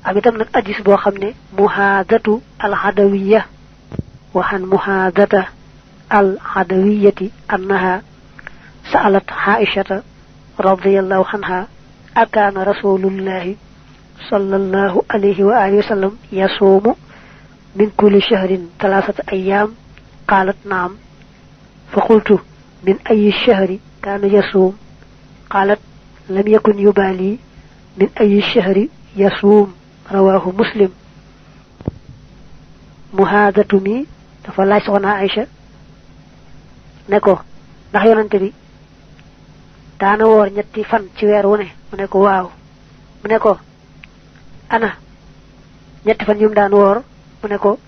am itam nag hadis boo xam ne muhaadatu alxadawiya waxan muhaadata alxadawiyati annaha sa'alat Aishata radiyallahu anha akaana rasulullahi sallallahu alayhi wa alihi wa sallam yasuumu min kulli shahrin 3 ayyam qalat naam fa qultu min ayyi shahri kaana yasuum qalat lam yakun yubali min ayyi shahri yasuum rawahu muslim. muhaadatu mi dafa laaj soxna Aïcha ne ko ndax yonante bi daana woor ñetti fan ci weer wu ne mu ne ko waaw mu ne ko ana ñetti fan yum daan woor mu ne ko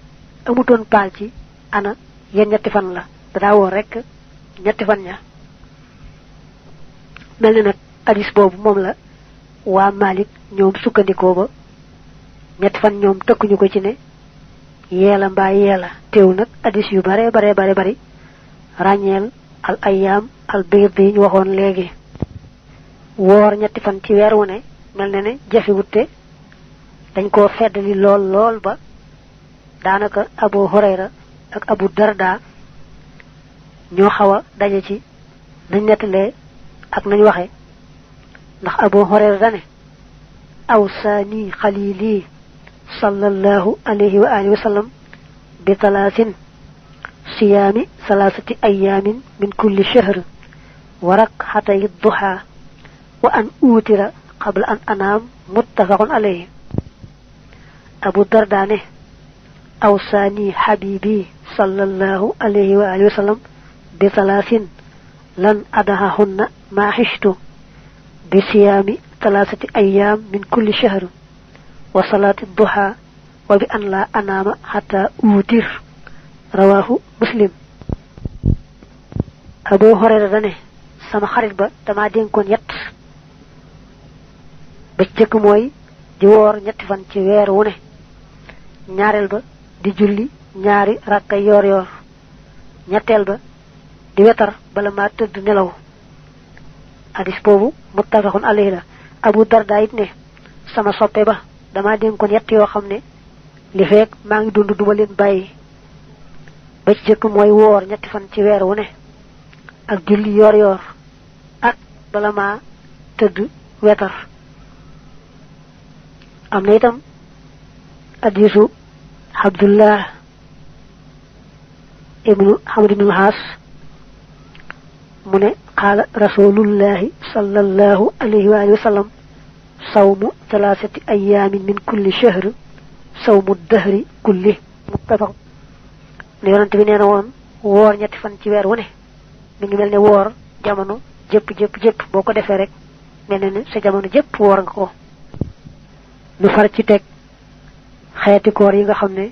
amutoon paal ci ana yeen ñetti fan la daa woor rek ñetti fan ña mel ni nag hadis boobu moom la waa Malik ñoom sukkandikoo ba ñetti fan ñoom tëkkuñu ko ci ne yeela mbaa yeela teew nag hadis yu bare bari ràññeel al ayyaam al bayd yi ñu waxoon léegi woor ñetti fan ci weer wu ne mel na ne jafewutte dañ koo feddali lool ba daanaka Abu Hurayra ak Abu Darda ñoo xaw a daje ci nañ nettalee ak nañ waxe ndax Abu Hurayra dane awsaani xalili sallallahu alayhi wa alihi wa sallam bi talaasin siyaami 3 ayyaamin min kulli shahr wa rak'atay duha wa an utira qabla an anaam muttafaqun alayhi. Abu Darda ne awsaani habibi sallallahu alayhi wa alihi wa sallam bi talaasin lan adahahunna ma xishtu bi siyaami 3 ayyaam min kulli shahr wa salaati duha wa bi an la anaama hatta utir rawahu muslim. Abu Hurayra dane sama xarit ba dama dénkoon yett ba ci jëkk mooy di woor ñetti fan ci weer wu ne ñaareel ba di julli ñaari rakka yoor ñetteel ba di wetar bala ma tëdd nelaw. hadis boobu muttafaqun alayhi la. Abu Darda it ne sama soppe ba dama dénkoon yett yoo xam ne li feek maa ngi dund duma leen bàyyi ba ci jëkk mooy woor ñetti fan ci weer wu ne ak julli yoor ak bala ma tëdd wetar. am na itam hadisu Abdullah ibnu Hamd ibnu Haas mu ne qaala rasulullahi sallallahu alayhi wa alihi wa sallam sawmu 3 ayyaamin min kulli shahr sawmu dahri kulli muttafaq. ne yonante bi nee na woon woor ñetti fan ci weer wu ne mi ngi mel ne woor jamono jëpp boo ko defee rek mel ne sa jamono jëpp woor nga ko. nu far ci teg xeeti koor yi nga xam ne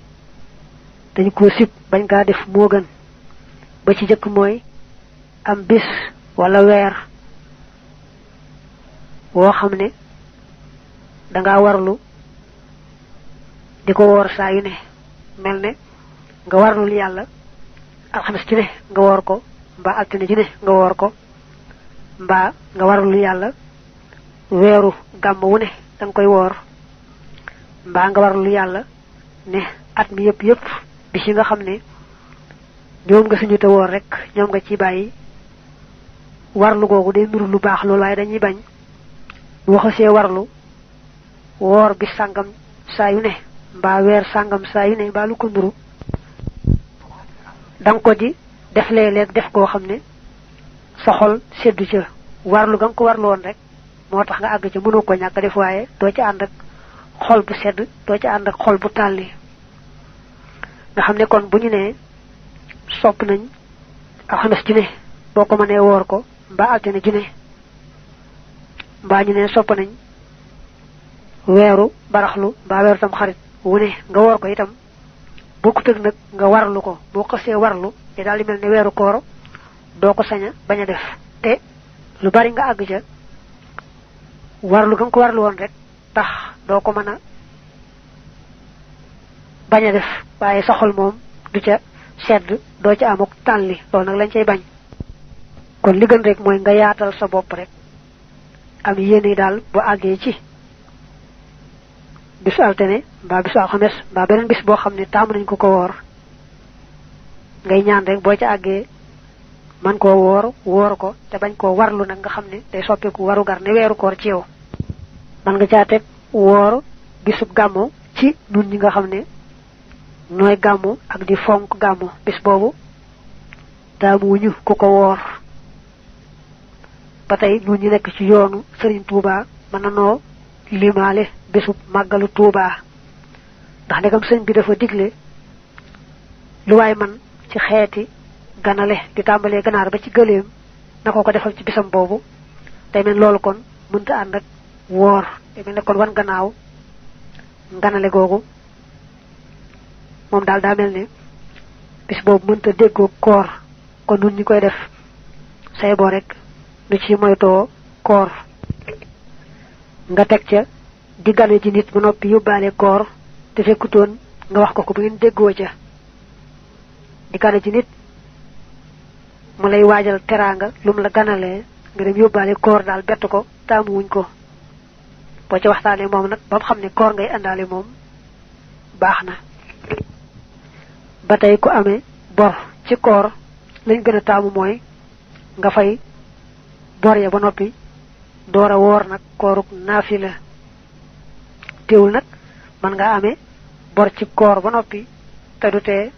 dañ koo sib bañ kaa def moo gën. ba ci jëkk mooy am bis wala weer woo xam ne danga warlu di ko woor saa yu ne mel ne nga warlul yàlla alxames ci ne nga woor ko mbaa altine ci ne nga woor ko mbaa nga warlul yàlla weeru gàmm wu ne danga koy woor mbaa nga warlul yàlla ne at mi yëpp bis yi nga xam ne ñoom nga suñu te woor rek ñoom nga ci bàyyi. warlu googu day nuru lu baax loolu waaye dañuy bañ waxasee warlu woor bis sàngam saa yu ne mbaa weer sàngam saa yu ne mbaa lu ko nuru danga ko di def léeg-léeg def koo xam ne sa xol seddu ca warlu ga nga ko warlu woon rek moo tax nga àgg ca mënoo ko ñàkk def waaye doo ca ànd ak xol bu sedd doo ca ànd ak xol bu tàlli. nga xam ne kon bu ñu nee sopp nañ alxames ju ne boo ko mënee woor ko mbaa altine ju ne mbaa ñu ne sopp nañ weeru baraxlu mbaa weeru tam xarit wu ne nga woor ko itam bokkut ak nag nga warlu ko boo xasee warlu te daal di mel ne weeru koor doo ko saña bañ a def te lu bari nga àgg ca warlu ga nga ko warlu woon rek tax doo ko mën a bañ a def waaye sa xol moom du ca sedd doo ca amuk tànli loolu nag lañ cay bañ. kon li gën rek mooy nga yaatal sa bopp rek am yéene daal bu àggee ci bisu altene mbaa bisu alxames mbaa beneen bis boo xam ne taamu nañ ko ko woor ngay ñaan rek boo ca àggee man koo woor ko te bañ koo warlu nag nga xam ne day soppiku waru gar ne weeru koor ci yow man nga caa teg woor bisub gàmmu ci nun ñi nga xam ne nooy gàmmu ak di fonk gàmmu bis boobu taamuwuñu ku ko woor ba tey nun ñi nekk ci yoonu Sëriñ Tuubaa mën na noo limaale bisub màggalu Tuubaa ndax ndegam sëñ bi dafa digle lu waay man ci xeeti ganale di tàmbalee ganaar ba ci gëléem na ko defal ci bisam boobu day mel loolu kon mënta ànd ak woor day mel ne kon wan gannaaw ganale googu moom daal daa mel ne bis boobu mënta déggoo koor kon nun ñi koy def say boo rek nu ci moytoo koor nga teg ca di gane ji nit ba noppi yóbbaale koor te fekkutoon nga wax ko ba ngeen déggoo ca di gane ji nit mu lay waajal teraanga lu mu la ganalee nga dem yóbbaale koor daal bett ko taamu wuñ ko boo ci waxtaanee moom nag ba mu xam ne koor ngay àndaale moom baax na ba tey ku amee bor ci koor lañ gën a taamu mooy nga fay bor ya ba noppi door a woor nag kooruk naafila teewul nag man nga amee bor ci koor ba noppi te du tee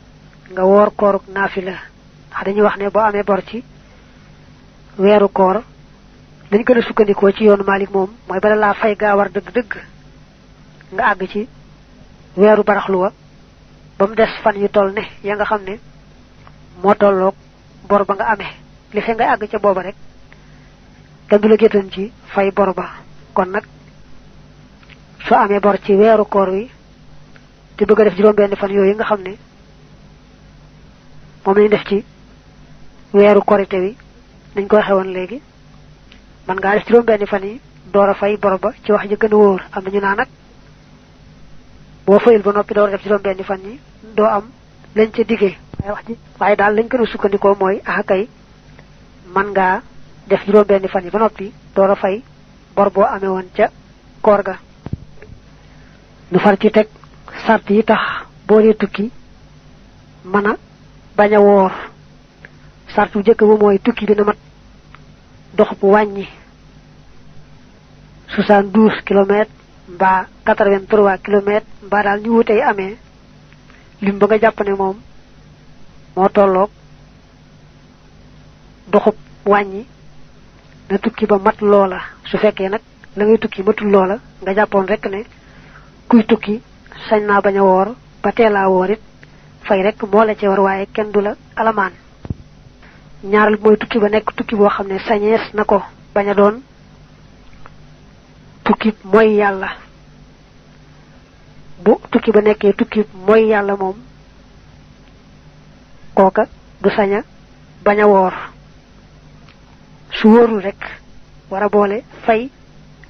nga woor kooruk naafila ndax dañuy wax ne boo amee bor ci weeru koor dañ gën a sukkandikoo ci yoonu Maalik moom mooy bala laa fay gaa war dëgg-dëgg nga àgg ci weeru baraxlu wa ba mu des fan yu toll ne ya nga xam ne moo tolloog bor ba nga amee li fe ngay àgg ca booba rek kenn du la géttan ci fay bor ba kon nag soo amee bor ci weeru koor wi te bëgg a def juróom-benn fan yooyu nga xam ne moom lañu def ci weeru korite wi nañ ko waxee woon léegi man ngaa def juróom-benn fan yi door a fay bor ba ci wax ji gën a wóor am nañu naa nag boo fayul ba noppi door a def juróom-benn fan yi doo am lañ ca diggee waaye daal lañ gën a sukkandikoo mooy kay man ngaa def juróom-benn fan yi ba noppi door a fay bor boo amee woon ca koor ga nu far ci teg sart yi tax boo dee tukki mën a bañ a woor sart bu jëkk ba mooy tukki dina mat dox bu wàññi 72 kilomètres mbaa 83 kilomètres mbaa daal ñu wutey amee lim ba nga jàpp ne moom moo tolloog doxub wàññi na tukki ba mat loola su fekkee nag la ngay tukki matul loola nga jàppoon rek ne kuy tukki sañ naa bañ a woor ba teelaa woor it fay rek moo la ci war waaye kenn du la alamaan ñaaral mooy tukki ba nekk tukki boo xam ne sañees na ko bañ a doon tukki mooy yàlla bu tukki ba nekkee tukki mooy yàlla moom kooka du saña bañ a woor su wóorul rek war a boole fay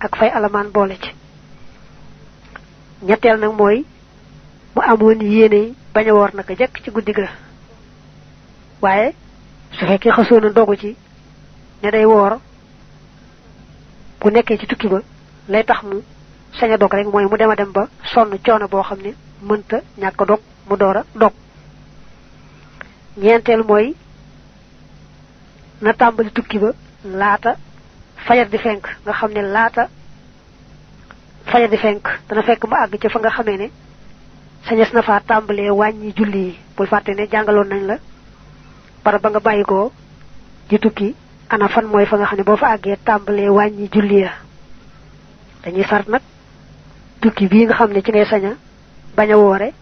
ak fay alamaan boole ci ñetteel nag mooy mu amoon yéene bañ a woor naka jekk ci guddi ga waaye su fekkee xasoon a dogu ci ne day woor bu nekkee ci tukki ba lay tax mu sañ a dog rek mooy mu dem a dem ba sonn coono boo xam ne mënta ñàkk dog mu door a dog ñeenteel mooy na tàmbali tukki ba laata fajar di fenk nga xam ne laata fajar di fenk dana fekk mu àgg ci fa nga xamee ne sañes na faa tàmbalee wàññi julli yi bul fàtte ne jàngaloon nañ la bara ba nga bàyyi ko ci tukki ana fan mooy fa nga xam ne boo fa àggee tàmbalee wàññi julli ya dañuy sart nag tukki bii nga xam ne ci ngay saña bañ a woore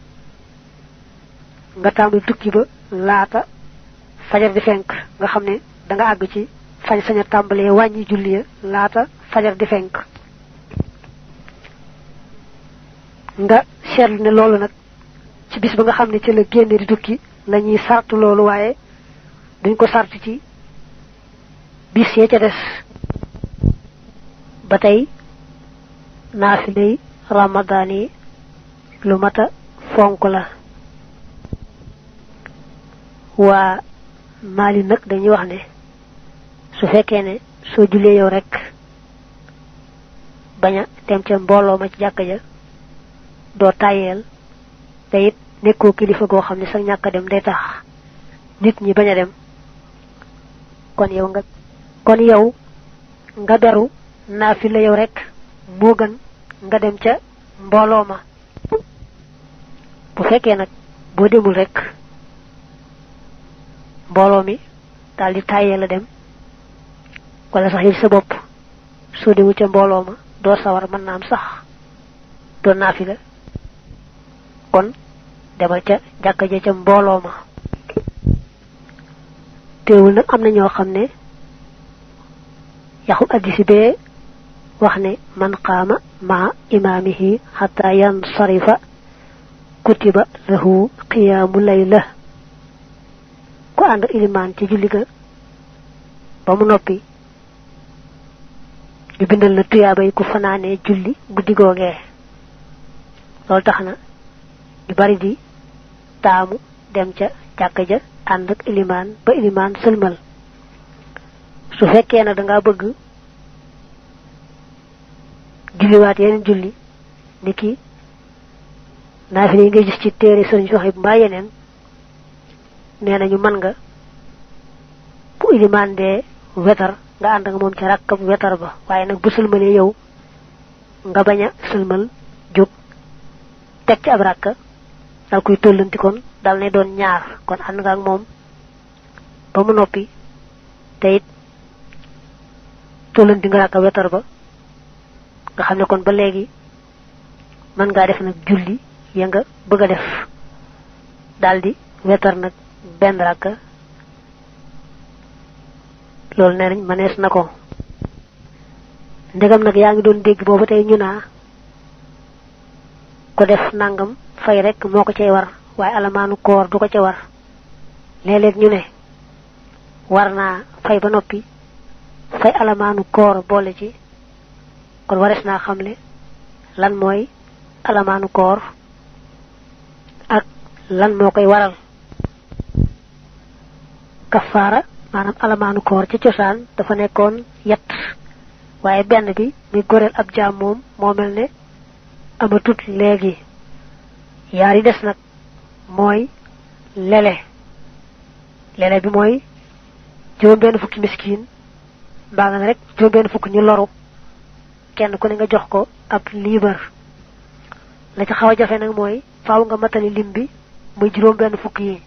nga tàmbali tukki ba laata fajar di fenk nga xam ne da nga àgg ci fañ saña tàmbalee wàññi julli ya laata fajar di fenk nga seetlu ne loolu nag ci bis ba nga xam ne ci la génne di tukki lañuy sart loolu waaye duñ ko sart ci bis yee ca des ba tey naafilay ramadaan yi lu mata fonk la waa Maali nag dañuy wax ne su fekkee ne soo jullee yow rek bañ a dem ca mbooloo ma ci jàkka ja do tayel te it nekkoo kilifa goo xam ne sa ñàkk dem day tax nit ñi bañ a dem kon yow nga beru naafila yow rek moo gën nga dem ca mbooloo ma bu fekkee nag boo demul rek mbooloo mi daal di tayel la dem wala sax yi sa bopp soo demul ca mbooloo ma doo sawar mën naam sax doo naafila kon demal ca jàkka ja ca mbooloo ma teewul nag am na ñoo xam ne yaxu addisi bee wax ne man qaama maa imaamihi xataa yansarifa kutiba lahu qiyaamu layla ku ànd ilimaan ci julli ga ba mu noppi ñu bindal la tuyaaba yi ku fanaanee julli guddi googee loolu tax na ñu bari di taamu dem ca jàkka ja ànd ak ilimaan ba ilimaan sëlmal su fekkee na danga bëgg julliwaat yeneen julli niki naafile yi ngay gis ci téere sëriñ Soxib mbaa yeneen nee nañu mën nga bu ilimaan dee wetar nga ànd nga moom ca rakkab wetar ba waaye nag bu sëlmalee yow nga bañ a sëlmal jóg teg ci ab rakka dal koy tollanti kon dal ne doon ñaar kon ànd nga ak moom ba mu noppi te it tollanti nga rakka wetar ba nga xam ne kon ba léegi mën ngaa def nag julli ya nga bëgg a def daldi wetar nag benn rakka loolu nee nañ mënees na ko ndegam nag yaa ngi doon dégg booba tey ñu naa ko def nangam fay rek moo ko cay war waaye alamaanu koor du ko ca war léeg-léeg ñu ne war naa fay ba noppi fay alamaanu koor boole ci kon wares naa xamle lan mooy alamaanu koor ak lan moo koy waral kafaara maanaam alamaanu koor ci cosaan dafa nekkoon yett waaye benn bi muy goreel ab jaam moom moo mel ne amatut léegi yaar yi des nag mooy lele bi mooy juróom benn fukki miskin mbaa nga ne rek juróom benn fukk ñu loru kenn ku ne nga jox ko ab liibar la ci xaw a jafe nag mooy faaw nga matali lim bi muy juróom benn fukk yi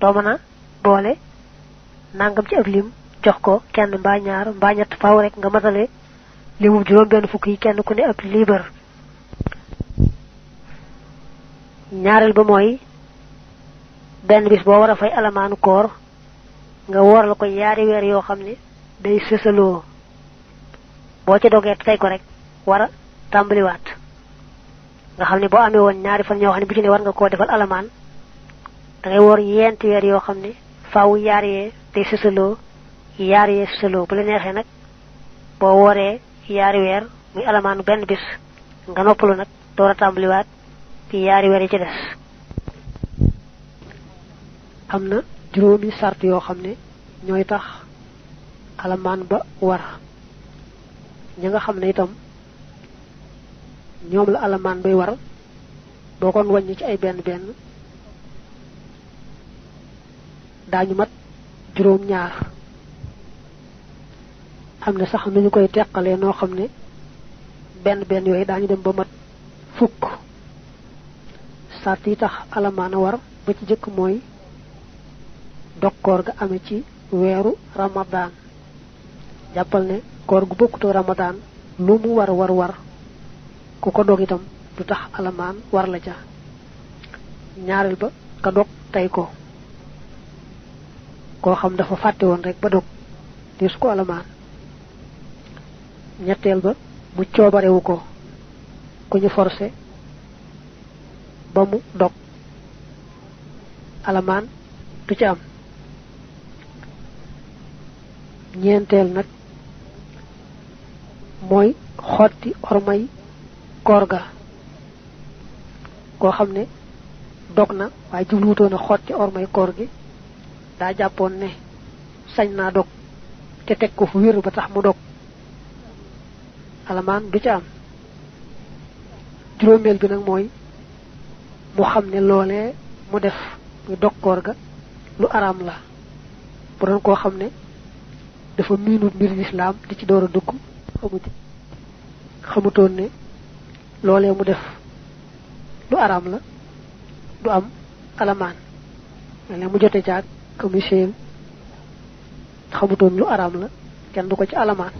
doo mën a boole nangam ci ab lim jox ko kenn mbaa ñaar mbaa ñett faaw rek nga matale limu juróom benn fukk yi kenn ku ne ab liibar ñaareel ba mooy benn bis boo war a fay alamaanu koor nga woral ko yaari weer yoo xam ne day sësaloo boo ca dogee tey ko rek war a tàmbaliwaat nga xam ne boo amee woon ñaari fan ñoo xam ne bu ci ne war nga koo defal alamaan da ngay woor yenti weer yoo xam ne faaw yaar yee day sësaloo yaar yee sësaloo bu la neexee nag boo wooree yaari weer muy alamaanu benn bis nga noppalu nag door a tàmbaliwaat ci yaari weer yi ci des am na juróomi sart yoo xam ne ñooy tax alamaan ba war ñi nga xam ne itam ñoom la alamaan bay war boo kon wàññi ci ay benn benn daañu mat juróom ñaar am na sax nañu koy teqalee noo xam ne benn benn yooyu daañu dem ba mat fukk sart yi tax alamaan a war ba ci jëkk mooy dog koor ga amee ci weeru ramadan jàppal ne koor gu bokkutoo ramadan lu mu war ku ko dog itam du tax alamaan war la ca ñaareel ba ka dog tey ko koo xam dafa fàtte woon rek ba dog dis ko alamaan ñetteel ba mu coobarewu ko ku ñu forcé ba mu dog alamaan du ci am ñeenteel nag mooy xotti ormay koor ga koo xam ne dog na waaye jubluwutoon a xotti ormay koor gi daa jàppoon ne sañ naa dog te teg ko fu wér ba tax mu dog alamaan du ca am juróomeel bi nag mooy mu xam ne loolee mu def muy dokkoor ga lu araam la bu doon koo xam ne dafa miinut mbir lislaam di ci door a dugg xamutoon ne loolee mu def lu araam la du am alamaan loolee mu jote caag commission xamutoon lu araam la kenn du ko ci alamaan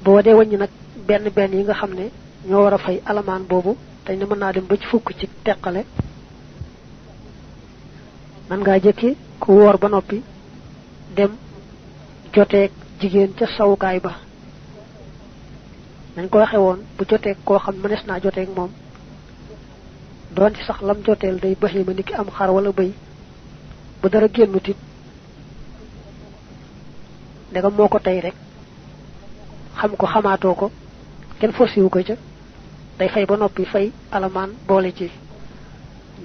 boo dee wàññi nag benn benn yi nga xam ne ñoo war a fay alamaan boobu dañ ne mën naa dem ba ci fukk ci teqale man ngaa jëkki ku woor ba noppi dem joteeg jigéen ca sawukaay ba nañ ko waxe woon bu joteeg koo xam mënees naa joteeg moom doon ci sax lam joteel day baxi ma niki am xar wala bëy bu dara génnut it ndegam moo ko tey rek xam ko xamaatoo ko kenn forcé wu ko ca day fay ba noppi fay alamaan boole ci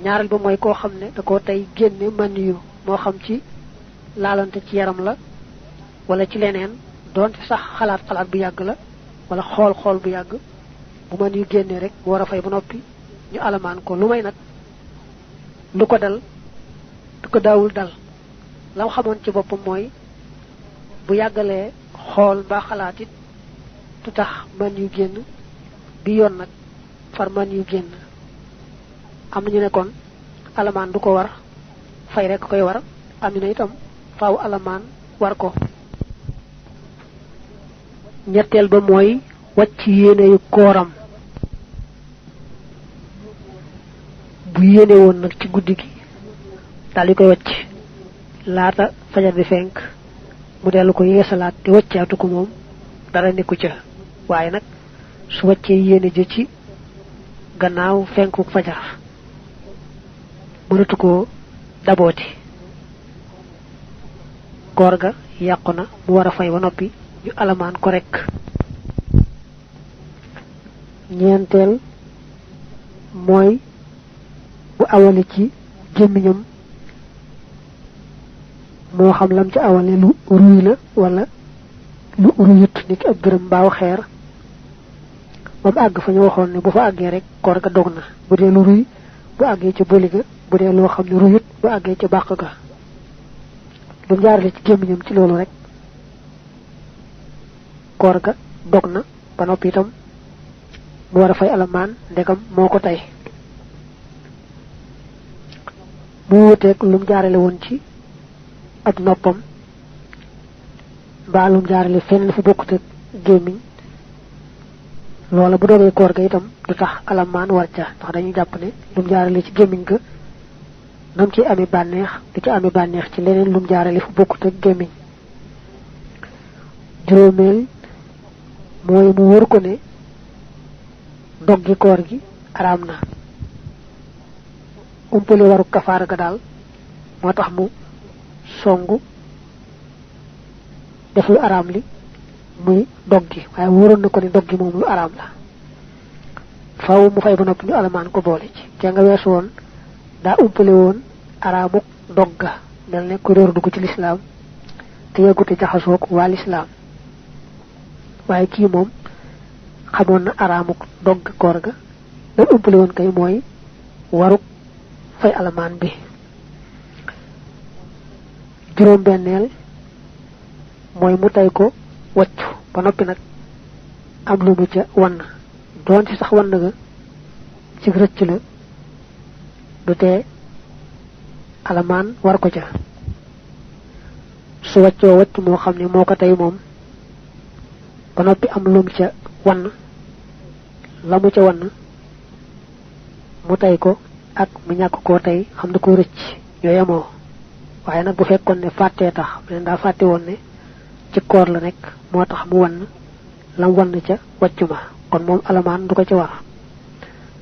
ñaaral ba mooy koo xam ne da koo tey génne maniyu moo xam ci laalante ci yaram la wala ci leneen doonte sax xalaat bu yàgg la wala xool bu yàgg bu maniyu génne rek bu war a fay ba noppi ñu alamaan ko lu may nag lu ko dal du ko daawul dal lam xamoon ci boppam mooy bu yàggalee xool mbaa xalaat it du tax maniyu génn bi yoon nag far maniyu génn am nañu ne kon alamaan du ko war fay rek koy war am ñu ne itam faaw alamaan war ko ñetteel ba mooy wàcc yéene yu kooram bu yéene woon nag ci guddi gi daal di koy wàcc laata fajar di fenk mu dellu ko yeesalaat te wàccaatu ko moom dara nekku ca waaye nag su wàccee yéene ja ci gannaaw fenku fajar mënatu ko dabooti koor ga yàqu na mu war a fay ba noppi ñu alamaan ko rek ñeenteel mooy bu awale ci gémmiñam moo xam lam ci awale lu ruy la wala lu ruyut niki ab gërëm mbaaw xeer ba mu àgg fa ñu waxoon ne bu fa àggee rek koor ga dog na bu dee lu ruy bu àggee ca bëli ga bu dee loo xam ne ruyut bu àggee ca bàq ga lu jaarale ci gémmiñam ci loolu rek koor ga dog na ba noppi itam mu war a fay alamaan ndegam moo ko tey mu wuteeg lum jaarale woon ci ab noppam mbaa lum jaarale feneen fu bokkut ak gémmiñ loola bu dogee koor ga itam du tax alamaan war ca ndax dañuy jàpp ne lum jaarale ci gémmiñ ga nam ci amee bànneex du ci amee bànneex ci leneen lum jaarale fu bokkut ak gémmiñ juróomeel mooy mu wër ko ne doggi koor gi araam na umpale waru kafaara ga daal moo tax mu songu def lu araam li muy doggi waaye wóoroon na ko ne doggi moom lu araam la faaw mu fay ba noppi ñu alamaan ko boole ci ca nga weesu woon daa umpale woon araamuk dogga mel ne ku réer dugg ci lislaam te yëgute jaxasoog waa lislaam waaye kii moom xamoon na araamuk dogg koor ga lan umpale woon kay mooy waruk fay alamaan bi juróom benneel mooy mu tay ko waccu ba noppi nag am lu mu ca wann doon ci sax wann ga ci rëcc la du tee alamaan war ko ca su waccoo wacc moo xam ne moo ko tey moom ba noppi am lu mu ca wann la mu ca wann mu tay ko ak mu ñàkk koo tey xam ne ko rëcc ñoo yemoo waaye nag bu fekkoon ne fàttee tax leen daa fàtte woon ne ci koor la nekk moo tax mu wann lam wann ca wàccu ma kon moom alamaan du ko ci war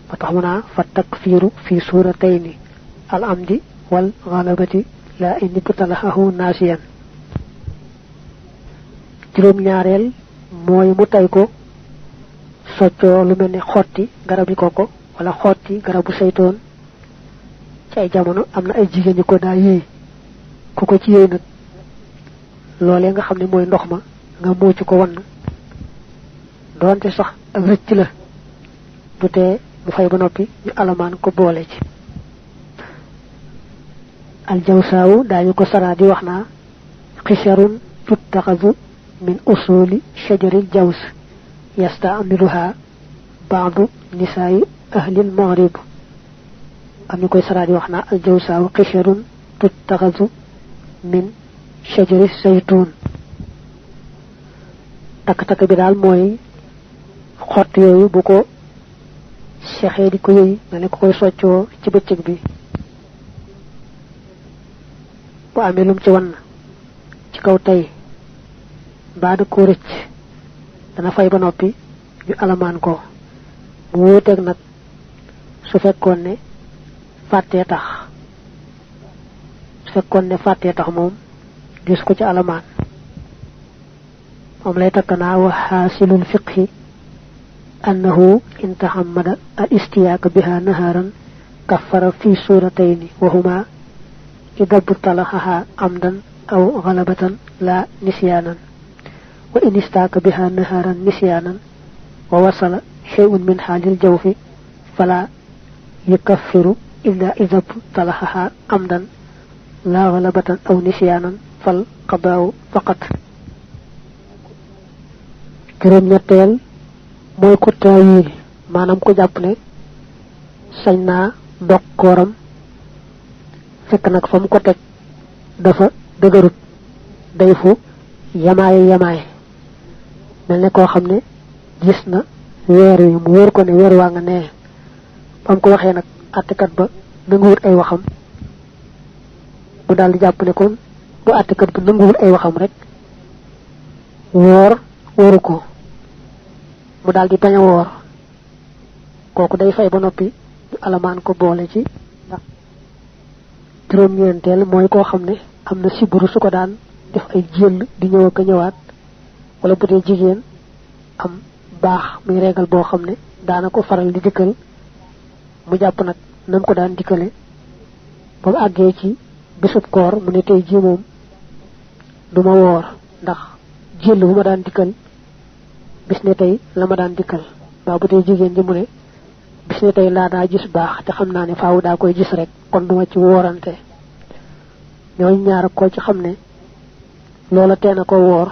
ba tax mu naa fa takfiiru fi suuratayni al amdi wal ghalabati la indi tutalahahu naasiyan juróom ñaareel mooy mu tay ko soccoo lu mel ne xotti garabi koko wala xotti garabu saytoon ci ay jamono am na ay jigéen ñi ko daa yéey ku ko ci yéey nag loolee nga xam ne mooy ndox ma nga muuc ko wann doonte sax ak rëcc la du tee mu fay ba noppi ñu alamaan ko boole ci al jawsaawu daañu ko saraa di wax naa xisharun tuttaxazu min usuli shajaril jaws yastaamiluha baadu nisaayi ahlil maghrib am ñu koy saraa di wax naa al jawsaawu xisharun tuttaxazu min shajari saytuun takk-takk bi daal mooy xott yooyu bu ko sexee di ko yëy mel ne ko koy soccoo ci bëccëg bi bu amee lum ci wan ci kaw tey mbaa da koo rëcc dana fay ba noppi ñu alamaan ko mu wuuteeg nag su fekkoon ne fàttee tax moom gis ko ci alamaan moom lay takkanaa wa xaasilul fiqhi annahu in tahammada al istiyaaka biha naharan kaffara fi suuratayni wa huma idab talaxaha amdan aw galabatan la nisyaanan wa in istaaka biha naharan nisyaanan wa wasala shay'un min xaalil jawfi fala yukaffiru illa idab talaxaha amdan la galabatan aw nisyaanan fal qadaaw faqat juróom-ñetteel mooy ko taawil maanaam ko jàpp ne sañ naa dog kooram fekk nag fa mu ko teg dafa dëgërut day fu yamaaye mel ne koo xam ne gis na weer wi mu wóor ko ne weer waa nga nee ba mu ko waxee nag àttekat ba nanguwut ay waxam mu daal di jàpp ne kon bu àttekat ba nanguwut ay waxam rek wóoru ko mu daal di bañ a woor kooku day fay ba noppi ñu alamaan ko boole ci ndax juróom-ñeenteel mooy koo xam ne am na siburu su ko daan def ay jël di ñëw ak ñëwaat wala bu dee jigéen am baax muy régal boo xam ne daana ko faral di dikkal mu jàpp nag nam ko daan dikkale ba mu àggee ci bésub koor mu ne tey jii moom du ma woor ndax jël bu ma daan dikkal bis ne tey la ma daan dikkal waaw bu dee jigéen ji mu ne bis ne tey laa daa gis baax te xam naa ne faaw daa koy gis rek kon duma ci woorante ñooñu ñaar koo ci xam ne loola teena ko woor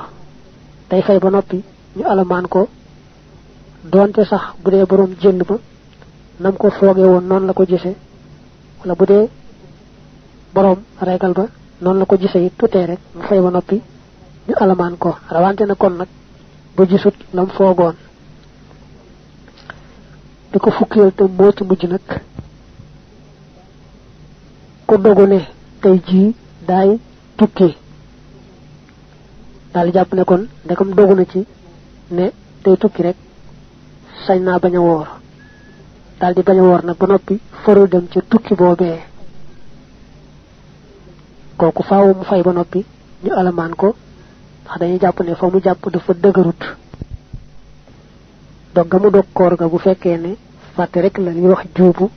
day fay ba noppi ñu alamaan ko doonte sax bu dee boroom jënd ba nam ko fooge woon noonu la ko gise wala bu dee boroom regal ba noonu la ko gise it tutee rek mu fay ba noppi ñu alamaan ko rawante na kon nag ba gisut lam foogoon di ko fukkeel te moo ci mujj nag ku dogu ne tey jii daay tukki daal jàpp ne kon ndekam dogu na ci ne tey tukki rek sañ naa bañ a woor daal di bañ a woor nag ba noppi farul dem ca tukki boobee kooku faaw mu fay ba noppi ñu alamaan ko ndax dañuy jàpp ne fa mu jàpp dafa dëgërut dog ga mu dog koor ga bu fekkee ne fàtte rek la ñuy wax juubu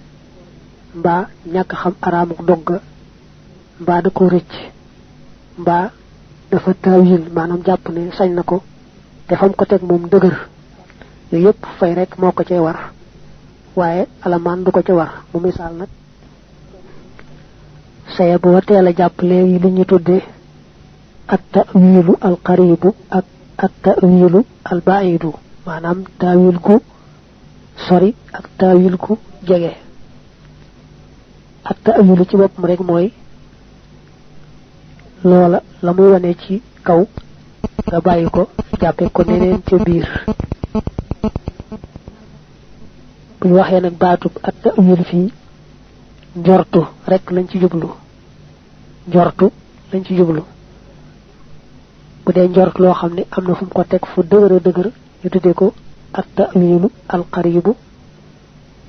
mbaa ñàkk xam araamuk dog ga mbaa da ko rëcc mbaa dafa taawil maanaam jàpp ne sañ na ko te fam ko teg moom dëgër yooyu yëpp fay rek moo ko cay war waaye alamaan du ko ca war mu misaal nag saye boo teel a jàpp léegi li ñu tuddee at ta'wilu al qaribu ak at ta'wilu al ba'idu maanaam taawil gu sori ak taawil gu jege at ta'wilu ci boppam rek mooy loola la muy wane ci kaw nga bàyyi ko jàppe ko neneen ca biir bu ñu waxee nag baatub at ta'wil fii njortu rek lañ ci jublu bu dee njort loo xam ne am na fu mu ko teg fu dëgër a dëgër ñu tuddee ko at ta'wilu al qaribu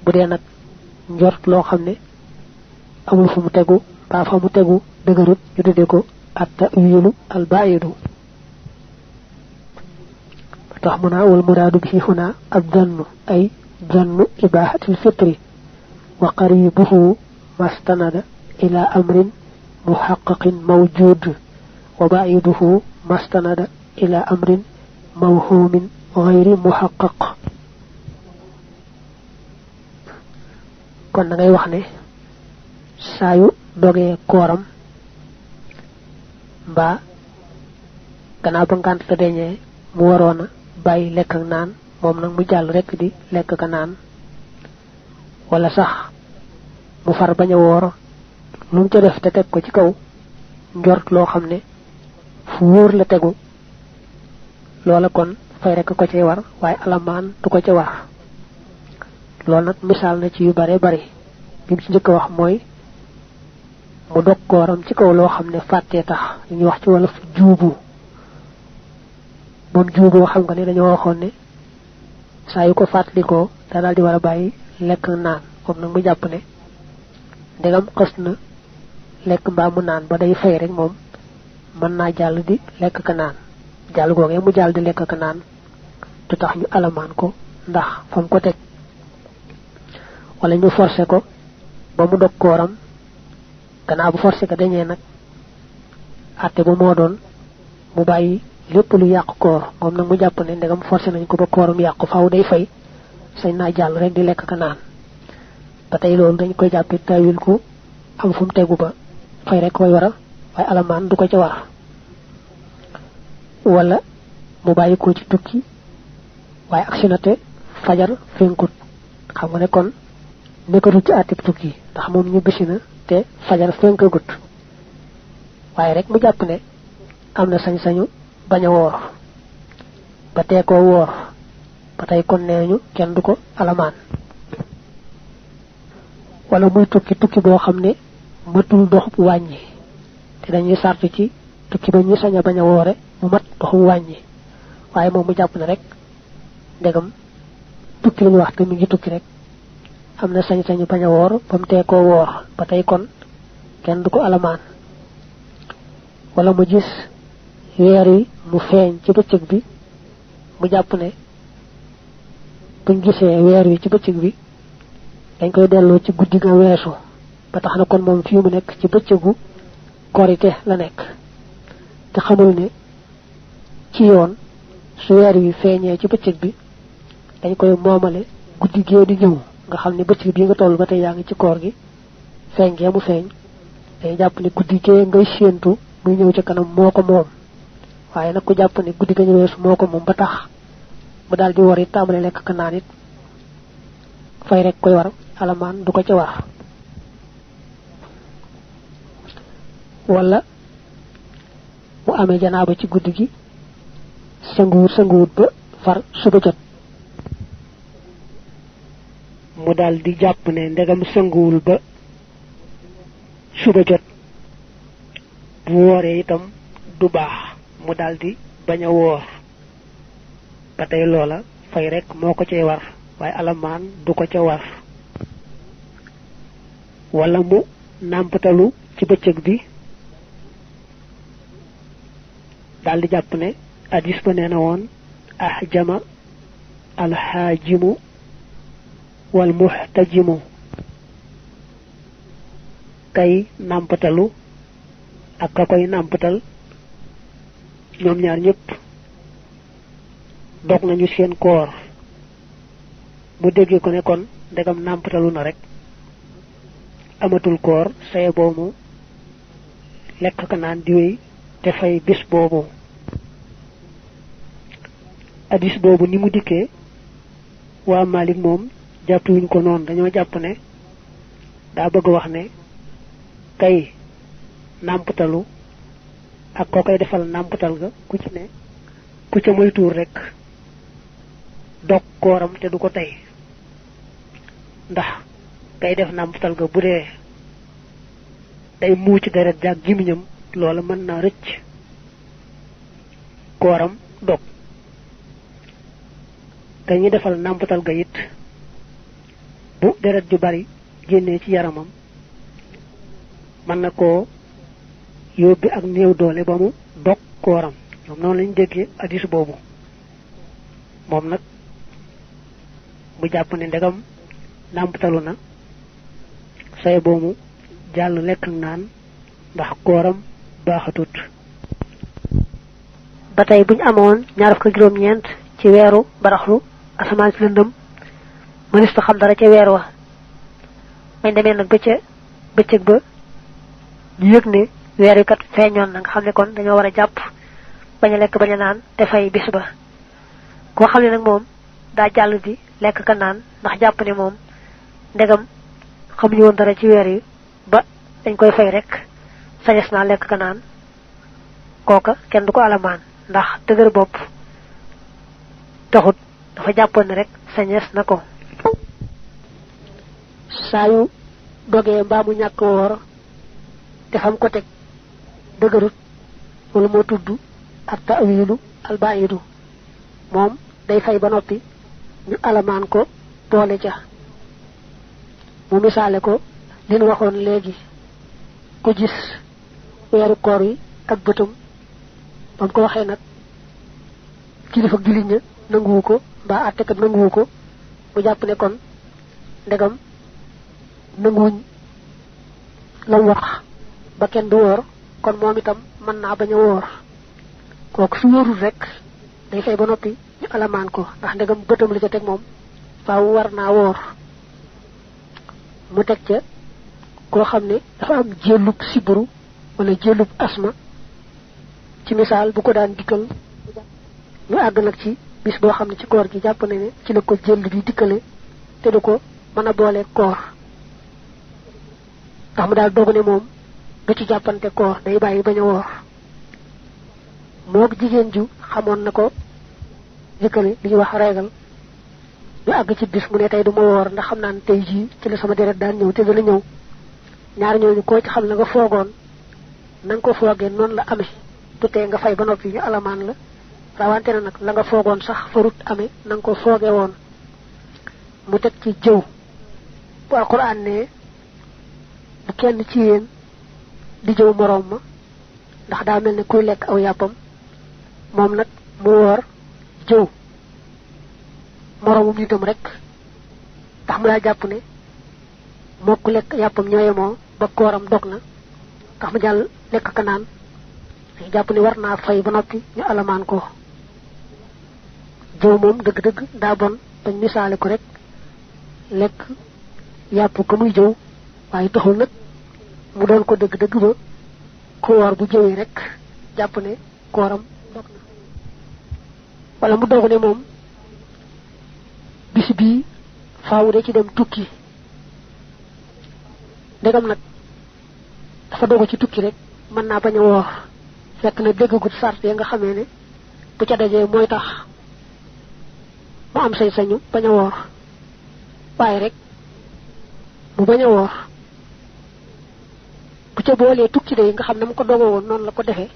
bu dee nag njort loo xam ne amul fu mu tegu ba fa mu tegu dëgërut ñu tuddee ko at ta'wilu al ba'idu tax mu naa wal muraadu bi huna ad dannu ay dannu ibahatil fitri wa qaribuhu mastanada ila amrin muhaqqaqin mawjud wa ba'iduhu mastanada ila amrin mawhumin ghayri muhaqqaq kon da ngay wax ne sayu dogé koram ba gannaaw ba ngant ta deñee mu warona bayyi lekk ak naan moom nag mu jàll rek di lekk ka naan wala sax mu far bañ a woor lu mu ca def te teg ko ci kaw njort loo xam ne fu wóor la tegu loola kon fay rek ko cay war waaye alamaan du ko ca war loolu nag misaal na ci yu bare bari bi mu ci njëkk wax mooy mu dog kooram ci kaw loo xam ne fàttee tax li ñuy wax ci wala juubu moom juuboo xam nga ne dañoo waxoon ne saa yu ko fàttalikoo da daal di war a bàyyi lekk naan moom nag mu jàpp ne ndegam xës na lekk mbaa mu naan ba day fay rek moom mën naa jàll di lekk ka naan jàll googee mu jàll di lekk ka naan du tax ñu alamaan ko ndax fam ko teg wala ñu forcé ko ba mu dog kooram gannaaw bu forcé ko dañee nag àtte ba moo doon mu bàyyi lépp lu yàq koor moom nag mu jàpp ne ndegam forcé nañ ko ba kooram yàqu faaw day fay sañ naa jàll rek di lekk ka naan ba tey loolu dañ koy jàppee tawil ko am fu mu tegu ba fay rek koy wara waaye alamaan du ko ca war wala mu bàyyi ko ci tukki waaye actionate fajar fenkut xam nga ne kon nekkatul ci àttib tukki ndax moom ñu bisi na te fajar fenkagut waaye rek mu jàpp ne am na sañ-sañu bañ a woor ba tee koo woor ba tey kon neeñu kenn du ko alamaan wala muy tukki boo xam ne matul doxub wàññi te dañuy sartu ci tukki ba ñu sañ a bañ a woore mu mat doxub wàññi waaye moom mu jàpp ne rek ndegam tukki lañu wax te mi ngi tukki rek am na sañ-sañu bañ a woor ba mu tee koo woor ba tey kon kenn du ko alamaan wala mu gis weer yi mu feeñ ci bëccëg bi mu jàpp ne buñ gisee weer wi ci bëccëg bi dañ koy delloo ci guddi ga weesu ba tax na kon moom fii mu nekk ci bëccëgu korite la nekk te xamul ne ci yoon su weer wi feeñee ci bëccëg bi dañ koy moomale guddi gee di ñëw nga xam ne bëccëg bi nga toll ba tey yaa ngi ci koor gi feeñ gee mu feeñ day jàpp ne guddi gee ngay séentu muy ñëw ci kanam moo ko moom waaye nag ku jàpp ne guddi ga ñu weesu moo ko moom ba tax mu daal di war it tàmbale lekk ka naan it fay rek koy war alamaan du ko ca war wala mu amee janaaba ci guddi gi sanguwut ba far suba jot mu daal di jàpp ne ndegam sanguwul ba suba jot bu wooree itam du baax mu daal di bañ a woor ba tey loola fay rek moo ko cay war waaye alamaan du ko ca war wala mu nàmpatalu ci bëccëg bi daal di jàpp ne hadis ba nee na woon ahjama alxaajimu wal muxtajimu kay nàmpatalu ak ka koy nàmpatal ñoom ñaar ñëpp dog nañu seen koor mu déggee ko ne kon ndegam nàmpatalu na rek amatul koor saye boobu lekk ka naan di wéy te fay bis boobu hadis boobu ni mu dikkee waa Malik moom jàppuwuñ ko noonu dañoo jàpp ne daa bëgg wax ne kay nàmpatalu ak ko koy defal nàmpatal ga ku ci ne ku ca moytuur rek dog kooram te du ko tey ndax kay def nàmpatal ga bu dee day muuc deret jaag gimiñam loola mën naa rëcc kooram dog dañuy defal nàmpatal ga it bu deret ju bari génnee ci yaramam mën na koo yóbbi ak néew doole ba mu dog kooram ñoom noonu lañ déggee hadis boobu moom nag mu jàpp ne ndegam nàmpatalu na say boobu jàll lekk naan ndax kooram baaxatut ba tey buñ amoon ñaar fukk juróom-ñeent ci weeru baraxlu asamaan si lëndëm mënees ta xam dara ca weer wa may demee nag bëccëg ba ñu yëg ne weer wi kat feeñoon na nga xam ne kon dañoo war a jàpp bañ a lekk bañ a naan te fay bis ba koo xam ne nag moom daa jàll di lekk ka naan ndax jàpp ne moom ndegam xamuñu woon dara ci weer yi ba dañ koy fay rek sañes naa lekk ka naan kooka kenn du ko alamaan ndax dëgër bopp taxut dafa jàppoon ne rek sañes na ko saa yu dogee mbaa mu ñàkk woor te fam ko teg dëgërut wala moo tudd ak ta'wilu albayidu moom day fay ba noppi ñu alamaan ko boole ca mu misaale ko li ñu waxoon léegi ku gis weeru koor yi ak bëtam bam ko waxee nag kilifa jullit ña nanguwu ko mbaa àttekat nanguwu ko mu jàpp ne kon ndegam nanguwuñ lam wax ba kenn du woor kon moom itam mën naa bañ a woor kooku su wóorul rek day fay ba noppi ñu alamaan ko ndax ndegam bëtam la ca teg moom faaw war naa woor mu teg ca koo xam ne dafa am jëllub siburu wala jëllub asma ci misaal bu ko daan dikkal ñu àgg nag ci bis boo xam ne ci koor gi jàpp na ne ci la ko jëll bi dikkale te du ko mën a boole koor ndax mu daal dogu ne moom du ci jàppante koor day bàyyi bañ a woor moog jigéen ju xamoon na ko jëkkale li ñuy wax reegal ñu àgg ci bis mu ne tey du ma woor ndax xam naa ne tey jii ci la sama deret daan ñëw te dana ñëw ñaar ñooñu koo ci xam la nga foogoon na nga ko foogee noonu la amee du tee nga fay ba noppi ñu alamaan la rawante na nag la nga foogoon sax farut amee na nga ko foogee woon mu teg ci jëw bu alquran ne bu kenn ci yéen di jëw moroom ma ndax daa mel ne kuy lekk aw yàppam moom nag mu woor jëw moroomum nitam rek ndax mu daa jàpp ne mokk lekk yàppam ñooyemoo ba kooram dog na ndax mu jàll lekk ka naan dañu jàpp ne war naa fay ba noppi ñu alamaan ko jëw moom dëgg-dëgg daa bon dañ misaale ko rek lekk yàpp ko muy jëw waaye taxul nag mu doon ko dëgg-dëgg ba ku woor bu jëwee rek jàpp ne kooram dog na wala mu doog ne moom bis bii faaw de ci dem tukki ndegam nag dafa dogu ci tukki rek mën naa bañ a woor fekk na déggagut sart ya nga xamee ne bu ca dajee mooy tax mu am sañ-sañu bañ a woor waaye rek mu bañ a woor bu ca boolee tukki de nga xam ne mu ko dogo woon noonu la ko defee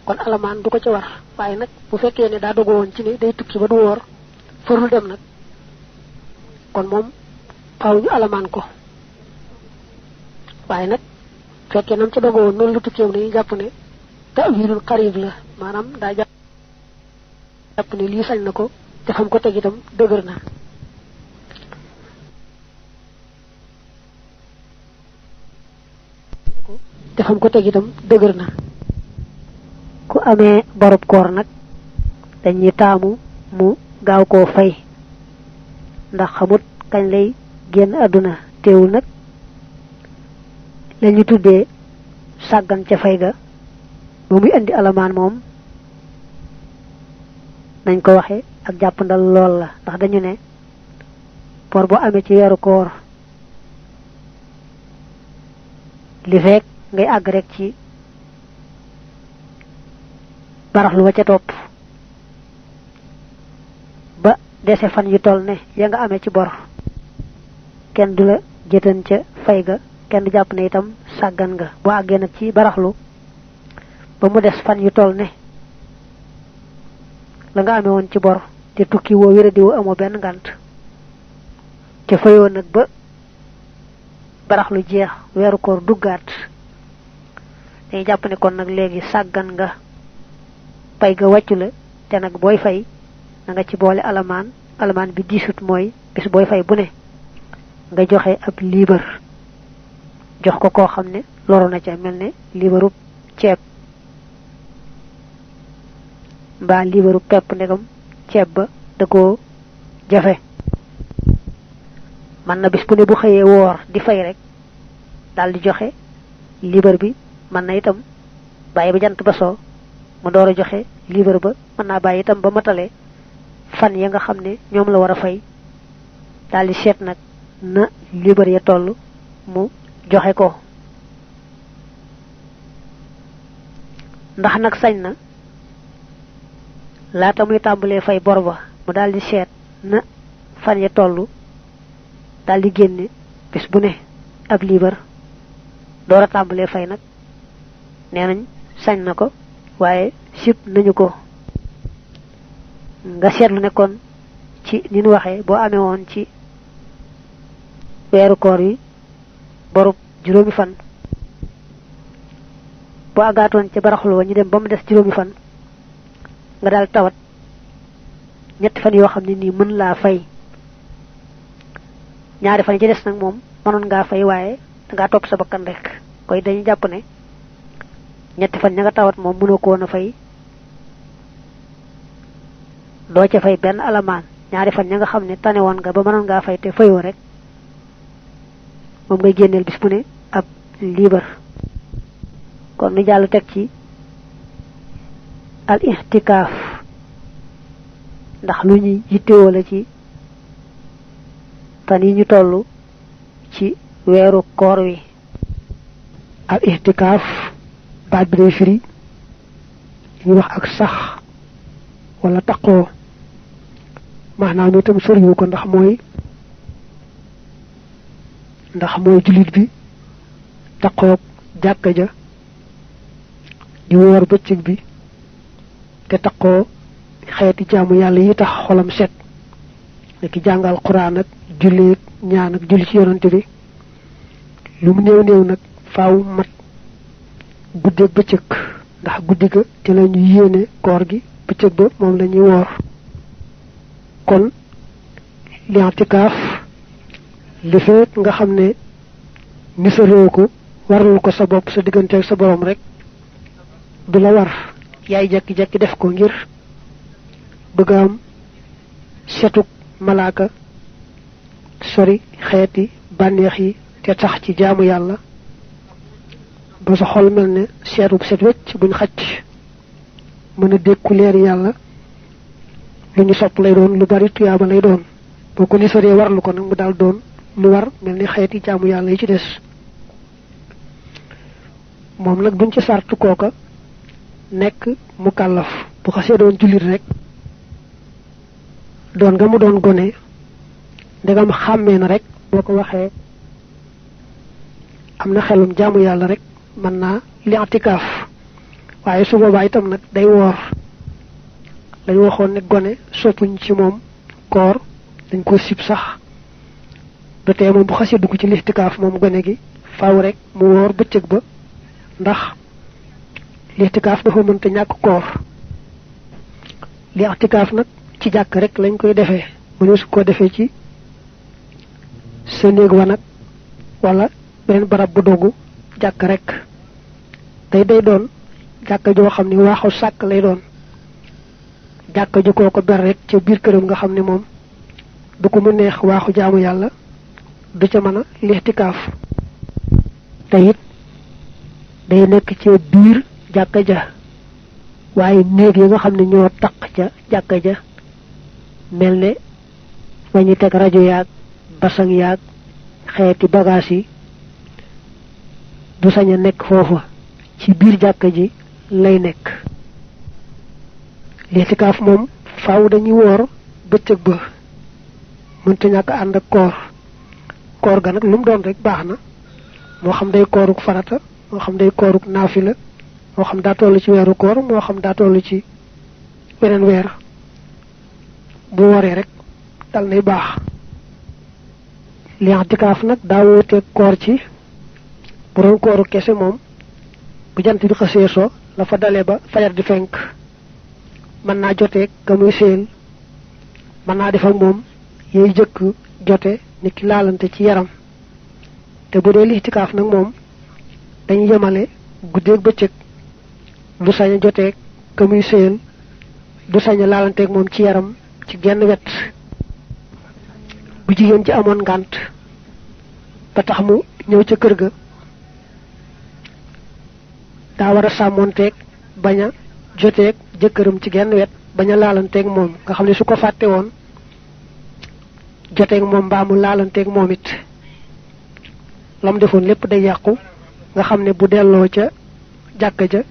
kon alamaan du ko ca war waaye nag bu fekkee ne daa dogo woon ci ne day tukki ba du woor farul dem nag kon moom faaw ñu alamaan ko waaye nag fekkee nam ca dogo woon noonu la tukkeew ne ñu jàpp ne ta'wilul qarib la maanaam daa jàpp ne lii sañ na ko te fam ko teg itam dëgër na ku amee borub koor nag dañuy taamu mu gaaw koo fay ndax xamut kañ lay génn àdduna teewul nag lañu tuddee sàggan ca fay ga ba muy indi alamaan moom nañ ko waxe ak jàppandal lool la ndax dañu ne por boo amee ci weeru koor li fekk ngay àgg rek ci baraxlu wa ca topp ba dese fan yu toll ne ya nga amee ci bor kenn du la jëtan ca fay ga kenn du jàpp ne itam sàggan nga boo àggee nag ci baraxlu ba mu des fan yu toll ne la nga amee woon ci bor te tukki woo wéradi woo amoo benn ngànt te fayoo nag ba baraxlu jeex weeru koor duggaat dañuy jàpp ne kon nag léegi sàggan nga pay ga wàccu la te nag booy fay na nga ci boole alamaan bi diisut mooy bis booy fay bu ne nga joxe ab liibar jox ko koo xam ne loru na ca mel ne liibaru ceeb mbaa liibaru pepp ndegam ceeb ba da koo jafe man na bis bu ne bu xëyee woor di fay rek dal di joxe liber bi, man na itam bàyyi ba jant ba soo mu door a joxe liber ba, mën naa bàyyi itam ba matale fan ya nga xam ne ñoom la war a fay dal di seet nag na liber ya toll mu joxe ko. ndax nag sañ na laata muy tàmbalee fay bor ba mu dal di seet na fan ya toll dal di génne bis bu ne ab liber door a tàmbalee fay nag nee nañ sañ na ko, waaye sib nañu ko. nga seetlu ne kon ci ni ñu waxee boo amee woon ci weeru koor yi borub juróomi fan, boo agaatoon ca baraxlu wa ñu dem ba mu des juróomi fan nga daal tawat ñetti fan yoo xam ne nii mën laa fay, ñaari fan yi ci des nag moom mënoon ngaa fay waaye dangaa topp sa bakkan rek, koy dañu jàpp ne ñetti fan ña nga tawat moom mënoo ko woon a fay, doo ca fay benn alamaan. ñaari fan ña nga xam ne tane woon nga ba mënoon ngaa fay te fayoo rek moom ngay génneel bis bu ne ab liber. kon nu jàll teg ci al ihtikaaf, ndax lu ñuy yittewoo la ci fan yi ñu toll ci weeru koor wi. al ihtikaaf baat bi day firi ñu wax ak sax wala taqoo, maanaam itam soriwu ko ndax mooy jullit bi taqoog jàkka ja di woor bëccëg bi te taqoo xeeti jaamu yàlla yi tax xolam set, neki jàngal quraan ak julleeg ñaan ak julli ci yonante bi, lu mu néew néew nag faaw mat guddeeg bëccëg, ndax guddi ga te la ñu yéene koor gi, bëccëg ba moom la ñuy woor. kon li'tikaaf li feet nga xam ne nisaroo ko waral ko sa bopp sa digganteeg sa borom rek du la war, yaay jekki-jekki def ko ngir bëgg am setuk malaaka, sori xeeti bànneex yi te tax ci jaamu yàlla ba sa xol mel ne seetub set wecc buñ xacc, mën a dékku leer yàlla, lu ñu sopp lay doon, lu bari tuyaaba lay doon. boo ko nisaree warlu ko nag mu daal doon lu war mel ni xeeti jaamu yàlla yi ci des. moom nag duñ ci sartu kooka nekk mu kàllaf, bu xasee doon jullit rek doon nga mu doon gone, ndegam xàmmee na rek boo ko waxee am na xelum jaamu yàlla rek mën naa li'tikaaf, waaye su boobaa itam nag day woor. lañ waxoon ne gone soppuñ ci moom koor, dañ ko sib sax, du tee moom bu xasee dugg ci li'tikaaf moom gone gi faaw rek mu woor bëccëg ba, ndax li'tikaaf dafa mënta ñàkk koor. li'tikaaf nag ci jàkk rek lañ koy defee, mënu su ko defee ci sa néeg wa nag wala beneen barab bu dogu, jàkk rek. day doon jàkka joo xam ne waaxu sàkk lay doon, jàkka ju koo ko ber rek ca biir këram nga xam ne moom du ko mu neex waaxu jaamu yàlla du ca mën a li'tikaaf. te it day nekk ci biir jàkka ja, waaye néeg yi nga xam ne ñoo taq ca jàkka ja mel ne fa ñu teg rajo yaag basang yaag xeeti bagaas yi du sañ a nekk foofa, ci biir jàkka ji lay nekk. li'tikaaf moom faaw dañuy woor bëccëg ba, mënta ñàkk ànd ak koor ga nag lu mu doon rek baax na, moo xam day kooruk farata, moo xam day kooruk naafila, moo xam daa toll ci weeru koor, moo xam daa toll ci weneen weer, bu wooree rek dal nay baax. li'tikaaf nag daa wuuteeg koor ci bu doon kooru kese moom bu jant bi xasee so la fa dalee ba fajar di fenk mën naa joteeg ga muy séen, mën naa def ak moom yooyu jëkk jote ni ki laalante ci yaram. te bu dee li'tikaaf nag moom dañu yemale guddeeg bëccëg, du sañ a joteeg ga muy séen, du sañ a laalanteeg moom ci yaram ci genn wet. bu jigéen ci amoon ngànt ba tax mu ñëw ca kër ga daa war a sàmmoonteeg bañ a joteeg jëkkëram ci genn wet bañ a laalanteeg moom nga xam ne su ko fàtte woon joteeg moom mbaa mu laalanteeg moom it lam defoon lépp day yàqu nga xam ne bu delloo ca jàkka ja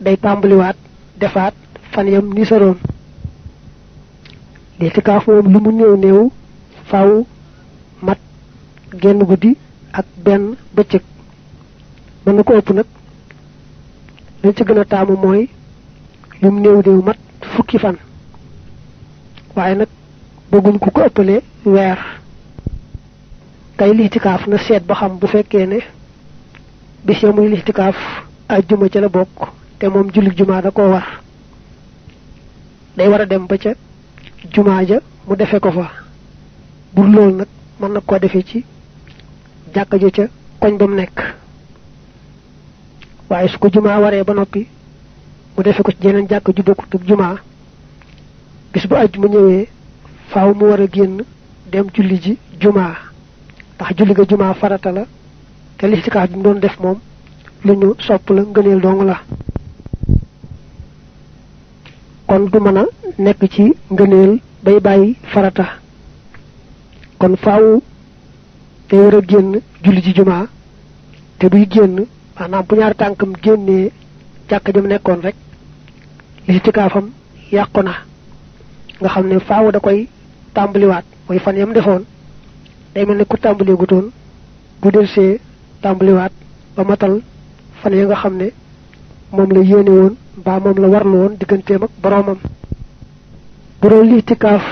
day tàmbaliwaat defaat fan yam ni saroon litikaaf moom lu mu néew néew faaw mat genn guddi ak benn bëccëg mën na ko ëpp nag lañ ci gën a taamu mooy lu mu néew néew mat fukki fan waaye nag bëgguñ ku ko ëppale weer kay litikaaf na seet ba xam bu fekkee ne bis ya muy litikaaf ajjuma ca la bokk te moom jullit jumaa da koo war day war a dem ba ca jumaa ja mu defe ko fa bur loolu nag mën na koo defee ci jàkka ja ca koñ ba mu nekk waaye su ko jumaa waree ba noppi mu defe ko ci jeneen jàkka ju bokkut ak jumaa bis bu ajjuma ñëwee faaw mu war a génn dem julli ji jumaa ndax julli ga jumaa farata la te litikaaf bi mu doon def moom lu ñu sopp la ngëneel dong la kon du mën a nekk ci ngëneel bay bàyyi farata kon faaw day war a génn julli ji jumaa te buy génn maanaam bu ñaari tànkam génnee jàkka jëm nekkoon rek litikaafam yàqu na nga xam ne faaw da koy tàmbaliwaat mooy fan yam defoon day mel ne ku tàmbalee gutoon bu delsee tàmbaliwaat ba matal fan ya nga xam ne moom la yéene woon mbaa moom la warlu woon digganteem ak boroomam bu doon litikaaf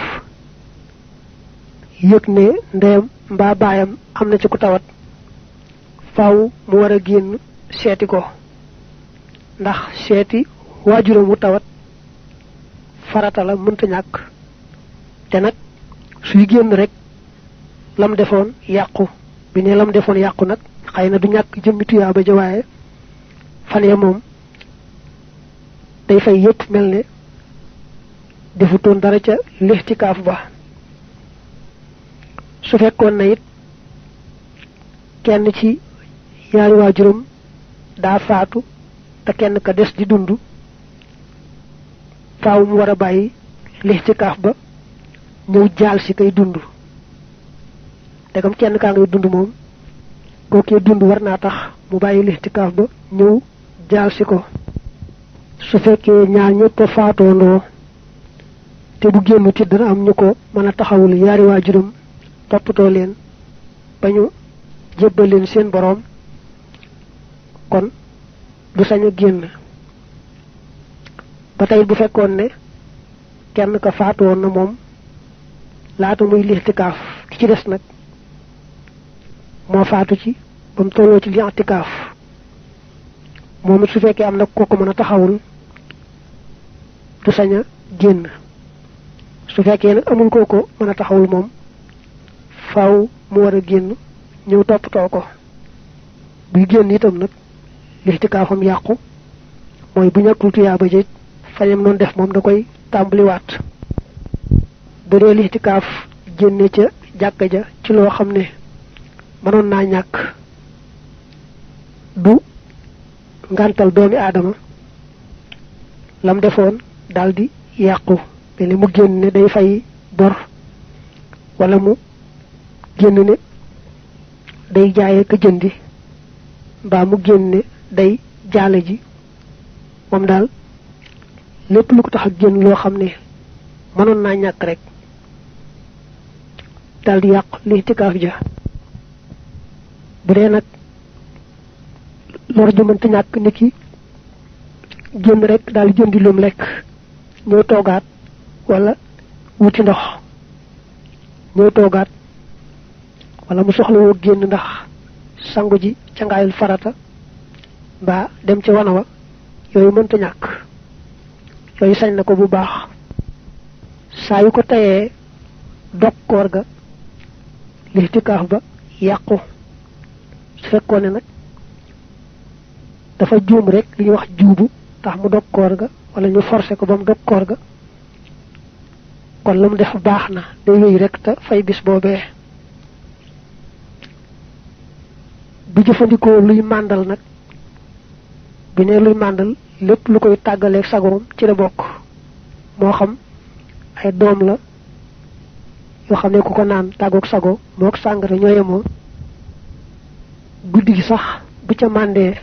yëg ne ndeyam mbaa baayam am na ci ku tawat faaw mu war a génn seeti ko ndax seeti waajuram wu tawat farata la mënta ñàkk te nag suy génn rek lam defoon yàqu bi ne lam defoon yàqu nag xëy na du ñàkk jëmmi tuyaaba ja waaye fan ya moom day fay yépp mel ne defutoon dara ca lixtikaaf ba su fekkoon na it kenn ci ñaari waajuram daa faatu te kenn ka des di dund faaw mu war a bàyyi lixtikaaf ba ñëw jaal si kay dund dagam kenn kaa ngay dund moom kookee dund war naa tax mu bàyyi lixtikaaf ba ñëw jaal si ko su fekkee ñaar ñëpp a faatoondoo te bu génn ti dana am ñu ko mën a taxawul yaari waajuram toppatoo leen ba ñu jébbal leen seen boroom kon du sañ a génn ba tey bu fekkoon ne kenn ka faatoon na moom laata muy lixtikaaf ki ci des nag moo faatu ci ba mu tolloo ci lixtikaaf moom it su fekkee am na ko ko mën a taxawul du sañ a génn su fekkee nag amul koo ko mën a taxawul moom faaw mu war a génn ñëw toppatoo ko buy génn itam nag lixtikaafam yàqu mooy bu ñàkkul tuyaaba jëj fañam noonu def moom da koy tàmbaliwaat bu dee lixtikaaf génne ca jàkka ja ci loo xam ne mënoon naa ñàkk du ngantal doomi aadama lam defoon daldi yàqu mel ni mu génn ne day fay bor wala mu génn ne day jaayee ka jëndi mbaa mu génn ne day jaale ji moom daal lépp lu ko tax ak génn loo xam ne mënoon naa ñàkk rek daldi yàq lixtikaaf ja bu dee nag lor ju mënta ñàkk ni ki génn rek daal jëndi lum lekk ñëw toogaat wala wuti ndox ñëw toogaat wala mu soxla woo génn ndax sangu ji cangaayul farata mbaa dem ca wana wa yooyu mënta ñàkk yooyu sañ na ko bu baax saa yu ko tayee dog koor ga lixtikaaf ba yàqu su fekkoon ne nag dafa juum rek li ñuy wax juubu tax mu dog koor ga wala ñu forcé ko ba mu dog koor ga kon lam def baxna day wéy rek ta fay bis bobé bu jëfandikoo luy mandal nak bu ne luy mandal lepp lu koy tàggaleeg sagoom ci la bokk moo xam ay doom la yoo xam ne ku ko naan tàggoog sago mook sàngara ñoo yemoo guddi gi sax bu ca màndee